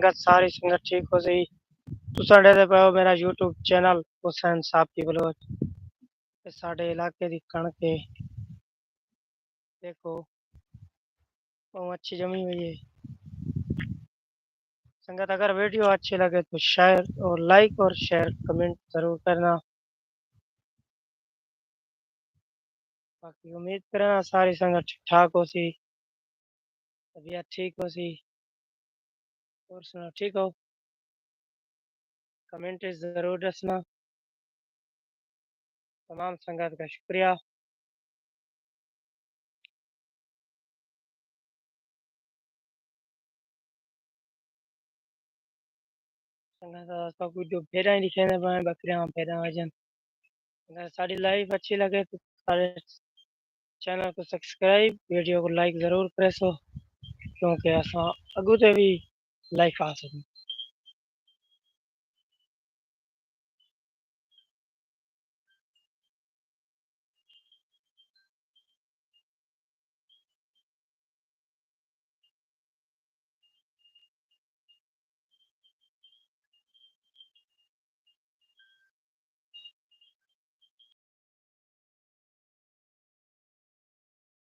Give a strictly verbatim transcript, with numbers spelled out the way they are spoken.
سنگت، ساری سنگت ٹھیک ہو سی؟ تساں ݙیہدے پئے ہو میرا یوٹیوب چینل حسین صاحب کی بلوچ۔ تے ساݙے علاقے دی کݨک ہے، ݙیکھو، ٻہوں اچھی ڄمی ہوئی ہے۔ سنگت، اگر ویڈیو اچھی لگے تو شیئر اور لائک اور شیئر کمنٹ ضرور کرنا۔ باقی امید کرنا ساری سنگت ٹھیک ٹھاک ہو سی، طبیعت ٹھیک ہو سی۔ اور سناؤ، ٹھیک ہو؟ کمنٹ ضرور ݙسنا۔ تمام سنگت کا شکریہ۔ سنگت، اساں کوں جو بھیݙاں ݙکھیندے پئے، ٻکریاں بھیݙاں وڄن۔ اگر ساݙی لائف اچھی لگے تو سارے چینل کو سبسکرائب، ویڈیو کو لائک ضرور کریسو، کیونکہ اساں اڳوں تے بھی لائف آ سڳوں۔